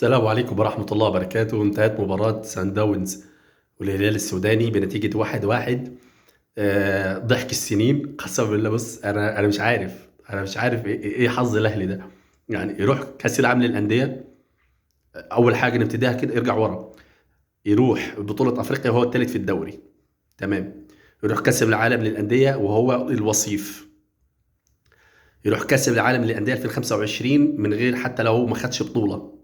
السلام عليكم ورحمة الله وبركاته. انتهت مباراة سان داونز والهلال السوداني بنتيجة 1-1. ضحك السنين قسما بالله. بص، انا مش عارف، انا مش عارف ايه حظ الاهلي ده. يعني يروح كاس العالم للاندية، اول حاجة نبتديها كده يرجع ورا، يروح بطولة افريقيا وهو الثالث في الدوري، تمام، يروح كاس العالم للاندية وهو الوصيف، يروح كاس العالم للاندية 2025 من غير حتى لو ما خدش بطولة.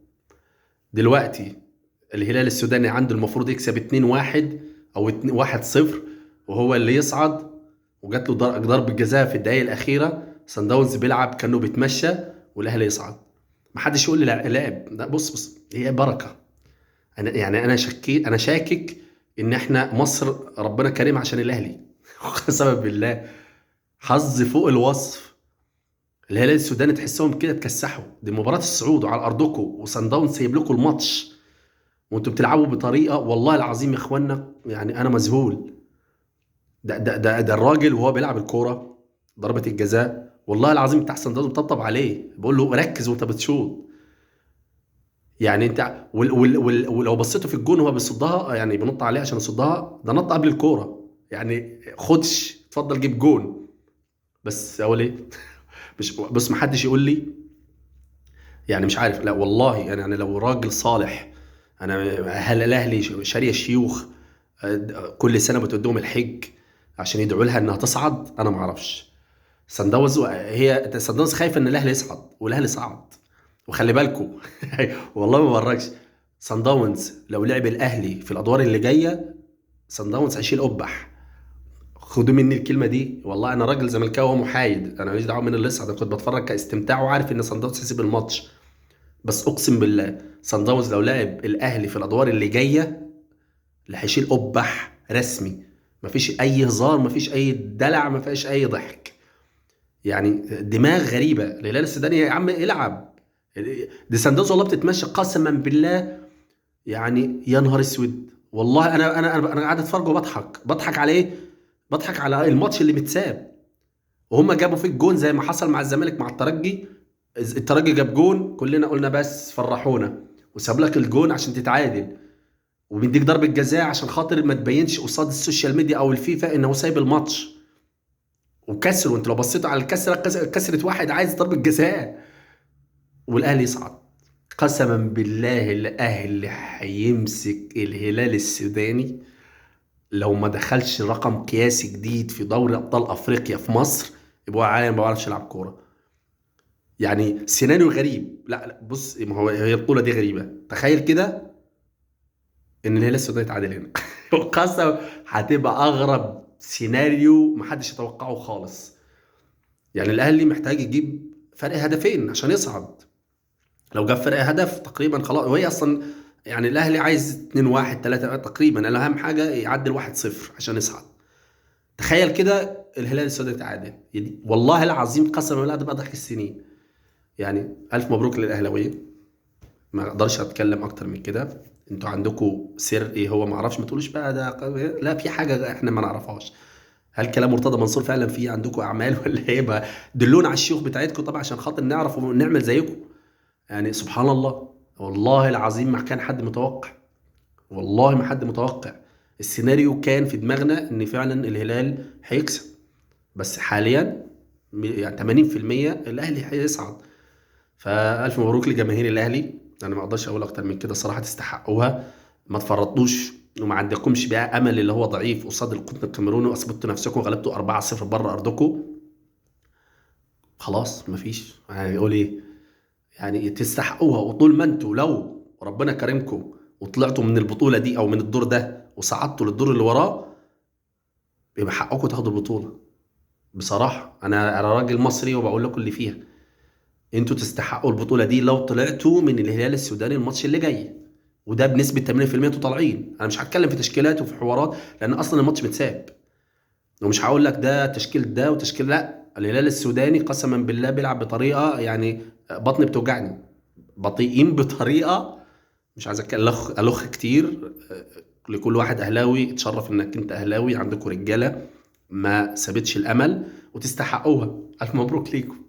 دلوقتي الهلال السوداني عنده المفروض يكسب 2-1 او 1-0 وهو اللي يصعد، وجات له ضربة جزاء في الدقايق الأخيرة. سان داونز بيلعب كأنه بيتمشى والأهلي يصعد. ما حدش يقول لي لاعب لا. بص هي بركة. أنا يعني أنا شكيت، أنا شاكك إن إحنا مصر ربنا كريم عشان الأهلي. قسما بالله حظ فوق الوصف. الهلال السوداني تحسهم كده اتكسحوا، دي مباراة الصعود وعلى أرضكم، وسان داونز سايب لكم الماتش وانتوا بتلعبوا بطريقة والله العظيم يا اخوانا، يعني أنا مذهول. ده الراجل وهو بيلعب الكورة ضربة الجزاء والله العظيم بتاع سان داونز بطبطب عليه، بقول له ركز وانت بتشوط. يعني انت ولو بصيتوا في الجون وهو بيصدها، يعني بينط عليه عشان يصدها، ده نط قبل الكورة، يعني خدش اتفضل جيب جون. بس اقول ايه؟ مش بس ما حدش يقول لي يعني مش عارف. لا والله يعني لو راجل صالح، انا هل الاهلي شاريه الشيوخ كل سنة بتوديهم الحج عشان يدعوا لها انها تصعد؟ انا ما اعرفش. سان داونز، هي سان داونز خايفة ان الاهلي يصعد، والاهلي صعد. وخلي بالكم والله ما بركش، سان داونز لو لعب الاهلي في الادوار اللي جاية سان داونز هيشيل قبح. خدوا مني الكلمة دي، والله انا راجل زملكاوي ومحايد، انا ماليش دعوه من اللي صعد، انا كنت بتفرج كاستمتاع وعارف ان سان داونز هيسيب الماتش. بس اقسم بالله سان داونز لو لعب الاهلي في الادوار اللي جاية اللي هيشيل قبح رسمي، مفيش اي هزار، مفيش اي دلع، مفيش اي ضحك. يعني دماغ غريبة الهلال السوداني يا عم العب، دي سان داونز والله بتتمشى قسما بالله. يعني يا نهار اسود والله، انا انا انا قاعد اتفرج وبضحك، بضحك على ايه؟ بضحك على الماتش اللي متساب، وهم جابوا فيه الجون زي ما حصل مع الزمالك مع الترجي. الترجي جاب جون كلنا قلنا بس فرحونا، وساب لك الجون عشان تتعادل، وبيديك ضربة جزاء عشان خاطر ما تبينش قصاد السوشيال ميديا او الفيفا انه سايب الماتش. وكسر، وانت لو بصيتوا على الكسرة، كسرت واحد عايز ضربة جزاء، والاهلي يصعد. قسما بالله الاهلي هيمسك الهلال السوداني لو ما دخلش رقم قياسي جديد في دوري ابطال افريقيا في مصر، يبقى عالم ما بعرفش يلعب كورة. يعني سيناريو غريب. لا لا بص، ما هو هي البطولة دي غريبة. تخيل كده ان الهلال السوداني يتعادل هنا وقسم هتبقى اغرب سيناريو ما حدش يتوقعه خالص. يعني الاهلي محتاج يجيب فرق هدفين عشان يصعد، لو جاب فرق هدف تقريبا خلاص. وهي اصلا يعني الاهلي عايز 2-1 3 تقريبا، انا اهم حاجة يعدل 1-0 عشان يصعد. تخيل كده الهلال السوداني يتعادل، والله العظيم قسما بالله هتبقى ضحك السنين. يعني الف مبروك للاهلاويه، ما اقدرش اتكلم اكتر من كده. انتوا عندكم سر ايه هو ما اعرفش، ما تقولوش بقى ده لا في حاجة احنا ما نعرفهاش. هل كلام مرتضى منصور فعلا في عندكم اعمال ولا ايه؟ بقى دلونا على الشيوخ بتاعتكم طبعا عشان خاطر نعرف ونعمل زيكم. يعني سبحان الله، والله العظيم ما كان حد متوقع، والله ما حد متوقع. السيناريو كان في دماغنا ان فعلا الهلال هيكسب، بس حاليا يعني 80% الاهلي هيصعد. فالف مبروك لجماهير الاهلي، انا ما اقدرش اقول اكتر من كده صراحة، تستحقوها. ما تفرطوش وما عندكمش بقى امل اللي هو ضعيف قصاد القطن الكاميروني، واثبتوا نفسكم وغلبتوا 4-0 بره ارضكم. خلاص مفيش يعني يقول ايه، يعني تستحقوها. وطول ما انتوا لو ربنا كرمكم وطلعتوا من البطولة دي او من الدور ده وصعدتوا للدور اللي وراه، يبقى حقكم تاخدوا البطولة. بصراحة انا راجل مصري وبقول لكم اللي فيها، انتوا تستحقوا البطولة دي لو طلعتوا من الهلال السوداني الماتش اللي جاي، وده بنسبة 80% انتوا طالعين. انا مش هتكلم في تشكيلات وفي حوارات لان اصلا الماتش متساب، ومش هقول لك ده تشكيل ده وتشكيل، لا الهلال السوداني قسما بالله بيلعب بطريقة يعني بطني بتوجعني، بطيئين بطريقة مش عايز اتكلم الخ كتير. لكل واحد اهلاوي اتشرف انك انت اهلاوي، عندكم رجاله ما سابتش الامل وتستحقوها. الف مبروك ليكم.